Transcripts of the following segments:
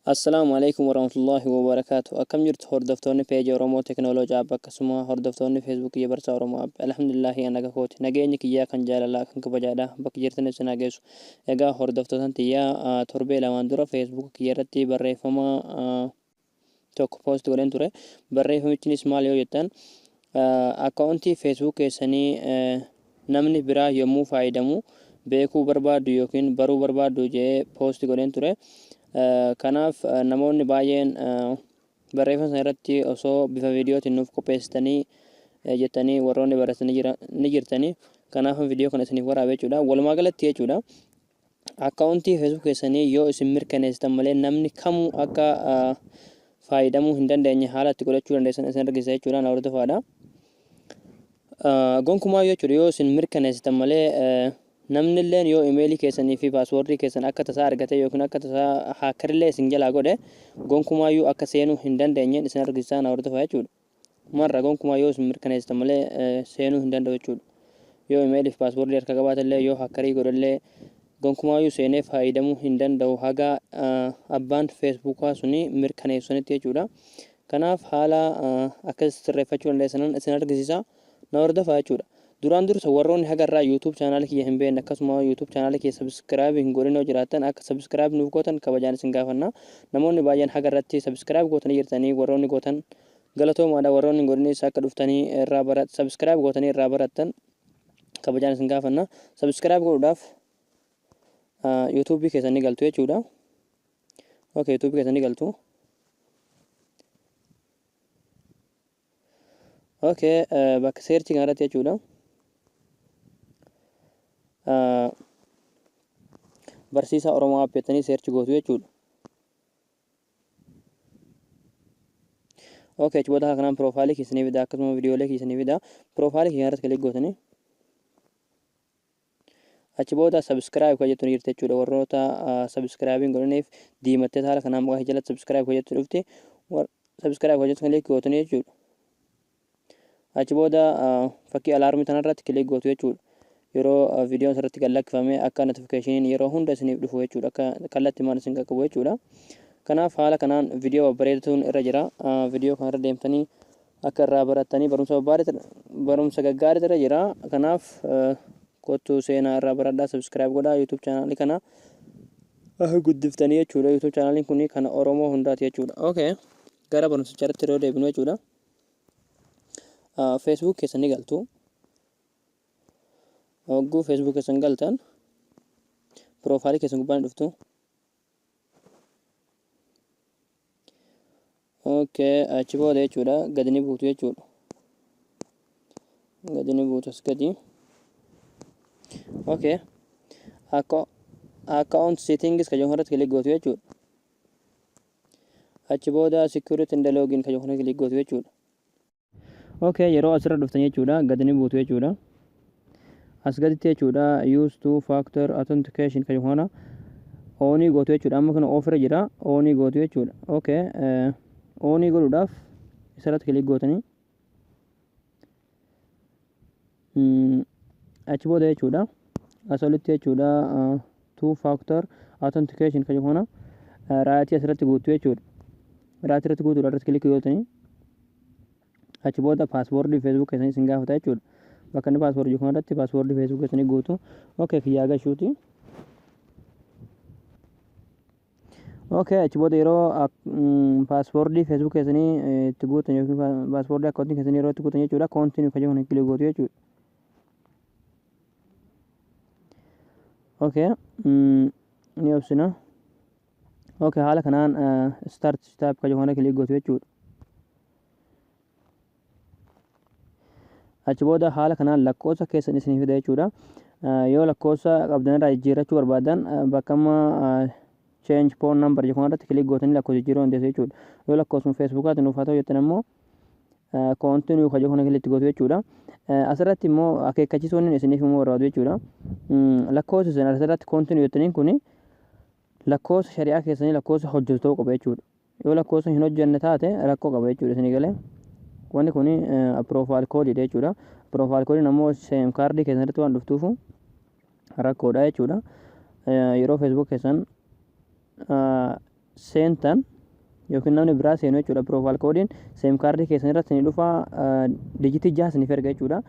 Assalaamu Aleykum Warahmatullaahi Wabarakaatuh. Akkam jirtu hordoftoonni peeja Oromoo Teknooloojii App, akkasuma hordoftoonni Facebook kiyya Barsaa Oromoo App? Alhamdulillaahi, an naga kooti. Nageenyi kiyyaa kan jaalalaa kan kabajaadha bakki jirtaniif isin haa geessu. Egaa hordoftootan tiyyaa, torbee lamaan dura Facebook kiyya irratti barreeffama tokko post godheen ture. Barreeffamichinis maal yoo jettan, akkaawuntii Facebook keessanii namni biraa yommuu faayyidamu beekuu barbaaddu yookiin baruu barbaaddu jedhee post godheen ture. Kanaaf namoonni baay'een barreeffama sana irratti osoo bifa viidiyootiin nuuf qopheessitanii jettanii warroonni barreessanii ni jirtanii. Kanaaf viidiyoo kana isiniif waraabe jechuudha. Walumaa galatti jechuudha, akkaawuntii Facebook keessanii yoo isin mirkaneessitan malee namni kamuu akka fayyadamuu hin dandeenye haala itti godhachuu dandeessan isin argisiisa jechuudha. Na hordofaadha. Gonkumaa jechuudha, yoo isin mirkaneessitan malee namni illeen yoo imeelii keessanii fi paaswoordii keessan akka tasaa argate yookiin akka tasaa haakkarillee isin jalaa godhe, gonkumaayyuu akka seenuu hin dandeenyeen isin argisiisaa. Na hordofaa jechuudha. Marra gonkumaa yoo isin mirkaneessitan malee seenuu hin danda'u jechuudha. Yoo imeelii fi paaswoordii harka qabaatellee, yoo haakkarii godhellee, gonkumaayyuu seenee fayyadamuu hin danda'u haga abbaan Feesbuukaa suni mirkaneessanitti jechuudha. Kanaaf haala akkas sirreeffachuu dandeessanan isin argisiisa. Na hordofaa jechuudha. Duraan dursa warroonni haga irraa YouTube chaanaalii kiyya hin beekne, akkasuma YouTube chaanaalii kiyya subscribe hin godhin yoo jiraattan, akka subscribe nuuf gootan kabajaan isin gaafanna. Namoonni baay'een haga irratti subscribe gootanii jirtanii, warroonni gootan galatoomaadha. Warroonni hin godhinis akka dhuftanii irraa barat subscribe gootanii irraa barattan kabajaan isin gaafanna. Subscribe godhuudhaaf YouTube keessan ni galtu jechuudha. Okay, YouTube keessan ni galtu. Okay, bakka search kanarratti jechuudha. Barsiisaa Oromoo App jettanii search gootu jechuudha. Okay, achi booda kanaan piroofaayilii keessanii fida, akkasuma viidiyoolee keessanii fida. Piroofaayilii keessan irratti click gootanii achi booda subscribe kan jettu ni jirti jechuudha. Warroota subscribe hin godhaniif diimattee haala kanaan maqaa jalatti subscribe kan jettu dhufti. Subscribe kan jettu click gootanii jechuudha. Achi booda fakkii alaarmii tanarratti click gootu jechuudha. Yeroo viidiyoon asirratti gad lakkifame akka notifikashiniin yeroo hunda isiniif dhufu jechuudha. Akka kallattii maal isin qaqqabu jechuudha. Kanaaf haala kanaan viidiyoo babbareedatuun irra jira. Viidiyoo kanarra deemtanii akka irraa barattanii barumsa babbareeda, barumsa gaggaariitu irra jira. Kanaaf kottuu seenaa irraa baradhaa, subscribe godhaa YouTube chaanaalii kana guddiftanii jechuudha. YouTube chaanaaliin kun kan Oromoo hundaati jechuudha. Okay. Gara barumsichaa irratti yeroo deebinu jechuudha. Facebook keessa ni galtu. Hogguu Facebook keessan galtan piroofaayilii keessan gubbaa ni dhuftu. Okay, achi booda jechuudha gadi ni buutu jechuudha. Gadi ni buutu as gadi. Okay. Akka account settings kan jedhu irratti click gootu jechuudha. Achi booda security and login kan jedhu kana click gootu jechuudha. Okay, yeroo asirra dhuftan jechuudha gadi ni buutu jechuudha. As gaditti jechuudha use two factor authentication kan jedhu kana onii gootu jechuudha. Amma kana off irra jira, onii gootu jechuudha. Okay, onii godhuudhaaf isarratti click gootanii achi booda jechuudha as olitti jechuudha two factor authentication kan jedhu kana rightii asirratti guutu jechuudha. Rightii irratti guutuudha irratti click gootanii achi booda paaswoordii Facebook keessanii isin gaafata jechuudha. Bakka inni paaswoordii kana irratti paaswoordii Facebook keessanii guutu. Okay, kiyyaa gashuuti. Okay, achi booda yeroo paaswoordii Facebook keessanii itti guutan yookiin paaswoordii akkaawuntii keessanii yeroo itti guutan jechuudha, continue kan jedhu kana click gootu jechuudha. Okay, ni obsina. Okay, haala kanaan start step kan jedhu kana click gootu jechuudha. Achi booda haala kanaan lakkoofsa keessan isinii fida jechuudha. Yoo lakkoofsa qabdan irraa jijjiirrachuu barbaadan, bakka amma change phone number jedhu kanarratti click gootanii lakkoofsa jijjiiruu dandeessu jechuudha. Yoo lakkoofsuma Feesbuukaatti nuuf haa ta'u jettan immoo continue kan jedhu kana click gootu jechuudha. Asirratti immoo akeekkachiisuun isiniif immoo barbaadu jechuudha. Lakkoofsa isin asirratti continue jettaniin kuni lakkoofsa shari'aa keessanii lakkoofsa hojjetu ta'uu qaba jechuudha. Yoo lakkoofsa hin hojjenne taate rakkoo qaba jechuudha isinii galee. Wanni kun profile koodiidha jechuudha. Profile koodiin ammoo SIM kaardii keessan irratti waan dhuftuufu rakkoodha jechuudha. Yeroo Facebook keessan seentan yookiin namni biraa seenu jechuudha, profile koodiin SIM kaardii keessan irratti ni dhufa, dijitii 6 isiniif erga jechuudha.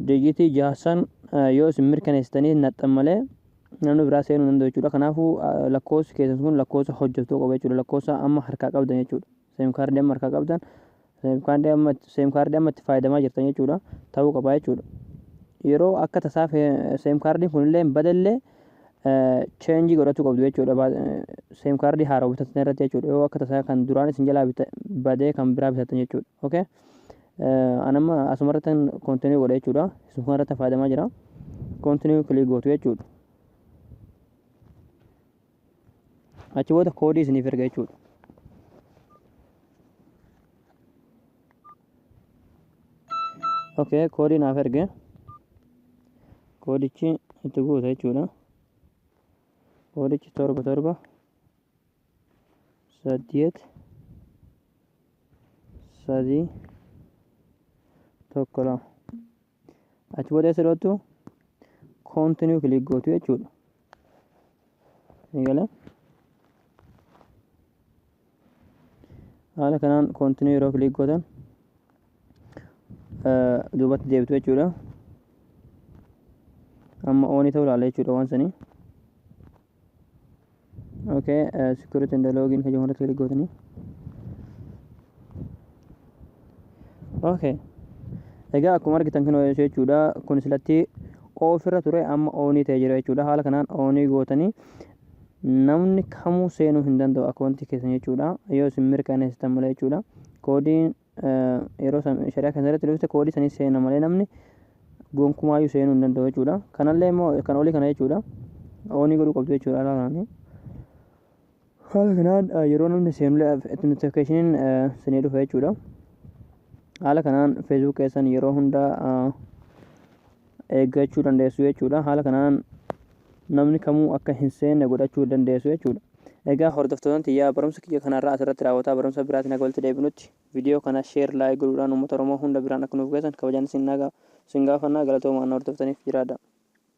Dijitii 6 san yoo isin mirkaneessitanii naxxan malee namni biraa seenuu hin danda'u jechuudha. Kanaafuu lakkoofsi keessan kun lakkoofsa hojjetuu qaba jechuudha. Lakkoofsa amma harkaa qabdan jechuudha. SIM kaardii amma harkaa qabdan, SIM kaardii amma itti fayyadamaa jirtan jechuudha. Ta'uu qaba jechuudha. Yeroo akka tasaa SIM kaardiin kunillee badallee change godhachuu qabdu jechuudha. SIM kaardii haaraa bitatan irratti jechuudha. Yoo akka tasaa kan duraan isin jalaa badee kan biraa bitatan jechuudha. Okay. Anamma asuma irratti continue godha jechuudha. Isuma irratti fayyadamaa jira. Continue click gootu jechuudha. Achi booda koodii isiniif erga jechuudha. Okay, koodii naaf erge. Koodichi itti guuta jechuudha. Koodichi 7 7 8 3 1 2. Achi booda eessa dhoottu? Continue click gootu jechuudha. Ni gala. Haala kanaan continue yeroo click gootan duubatti deebitu jechuudha. Amma on ta'uu ilaala jechuudha waan sanii. Okay, security and login kan jedhamu irratti click gootanii. Okay. Egaa akkuma argitan kun jechuudha, kun silatti off irra ture, amma on ta'ee jira jechuudha. Haala kanaan on gootanii namni kamuu seenuu hin danda'u akkaawuntii keessan jechuudha. Yoo isin mirkaneessitan malee jechuudha. Koodiin yeroo shari'aa keessan irratti dhufte koodii sanii seena malee namni gonkumaayyuu seenuu hin danda'u jechuudha. Kanallee immoo kan olii kana jechuudha. On godhuu qabdu jechuudha haala kanaan. Haala kanaan yeroo namni seenullee notificationin sinii dhufa jechuudha. Haala kanaan Facebook keessan yeroo hunda eeggachuu dandeessu jechuudha. Haala kanaan namni kamuu akka hin seenne godhachuu dandeessu jechuudha. Egaa hordoftoota tiyyaa, barumsa kiyya kanarraa asirratti raawwataa, barumsa biraatiin akka walitti deebinutti viidiyoo kana share, like godhuudhaan uummata Oromoo hunda biraan akka nuuf geessan kabajaan isin gaafannaa. Galatoomaa, na hordoftaniif jiraadha.